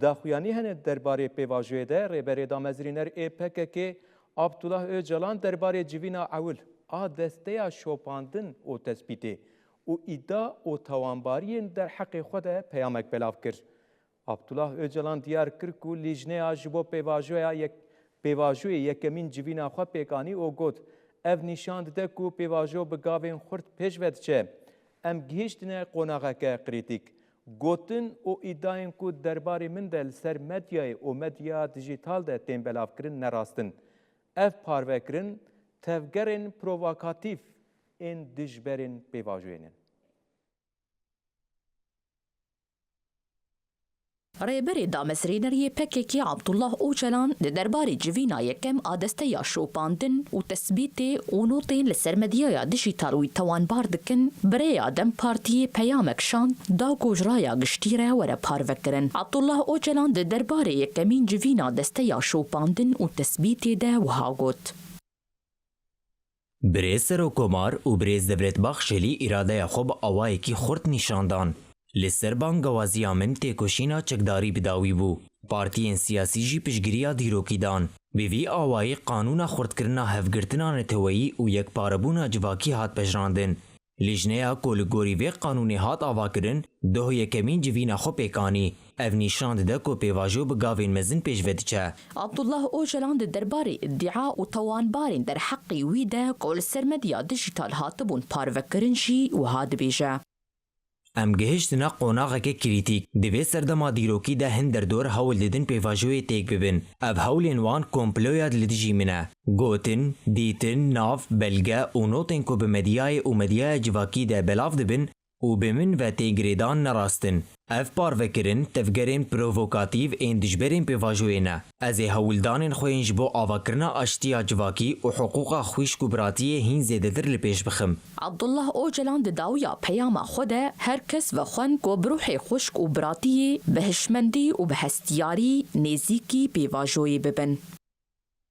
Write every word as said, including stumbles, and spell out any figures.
Daxuyanî hene derbarê pêvajoyê de Rêberê Damezrîner ê P K K Abdullah Ocalan derbarê civîna ewil a desteya şopandin û tespîtê û îda û tawanbariyên derheqê xwe de peyamek belav kir. Abdullah Ocalan diyar kir ku lîjneya ji bo pêvajoya yek, pêvajoyê yekemîn civîna xwe pêk anî û got, ev nîşan dide ku pêvajo bi gavên xurt pêş ve diçe. Em gihîştine qonaxeke krîtîk. Gotin û îdayên ku derbarê min de li ser medyayê û medya dijîtal de tên belavkirin ne rast in. Ev parvekirin tevgerên provokatîf ên dijberên pêvajoyê ne. Rêberê damezrêner yê P K K Abdullah Ocalan di derbarê civîna yekem a desteya şopandin û tesbîtê û notên li ser medyaya dijîtal wî tawanbar dikin, bi rêya DEM Partiyê peyamek şand da ku ji raya giştî re were parvekirin. Abdullah Ocalan di derbarê yekemîn civîna desteya şopandin û tesbîtê de wiha got. Birêz Serokkomar û birêz Devlet Bahçelî îradeya xwe bi awayekî xurt nîşan dan. Li ser bangewaziya min têkoşîna çekdarî bi dawî bû. Partiyên siyasî jî piştgiriya dîrokî dan. Bi vî awayî qanûna xurtkirina hevgirtina neteweyî û yekparebûna civakî hat pejirandin. Lîjneya ku li gorî vê qanûnê hat avakirin, doh yekemîn civîna xwe pêk anî. Ev nîşan dide ku pêvajo bi gavên mezin pêş ve diçe. Abdullah Ocalan di derbarê îdia û tawanbarên derheqê wî de ku li ser medya dijîtal hatibûn parvekirin jî wiha dibêje. Em gihiştine qonaxeke krîtîk. Di vê serdema dîrokî de hin derdor hewl didin pêvajoyê têk bibin. Ev hewlên wan komploya li dijî min e. Gotin, dîtin, nav, belge û notên ku bi medyayê û medyaya civakî de belav dibin û bi min ve tên girêdan ne rast in. Ev parvekirin tevgerên provokatîf ên dijberên pêvajoyê ne. Ez ê hewldanên xwe yên ji bo avakirina aştiya civakî û hiqûqa xwişk û biratiyê hîn zêdetir li pêş bixim. Abdullah Ocalan di dawiya peyama xwe de her kes vexwend ku bi ruhê xwişk û biratiyê, bi hişmendî û bi hestiyarî nêzîkî pêvajoyê bibin.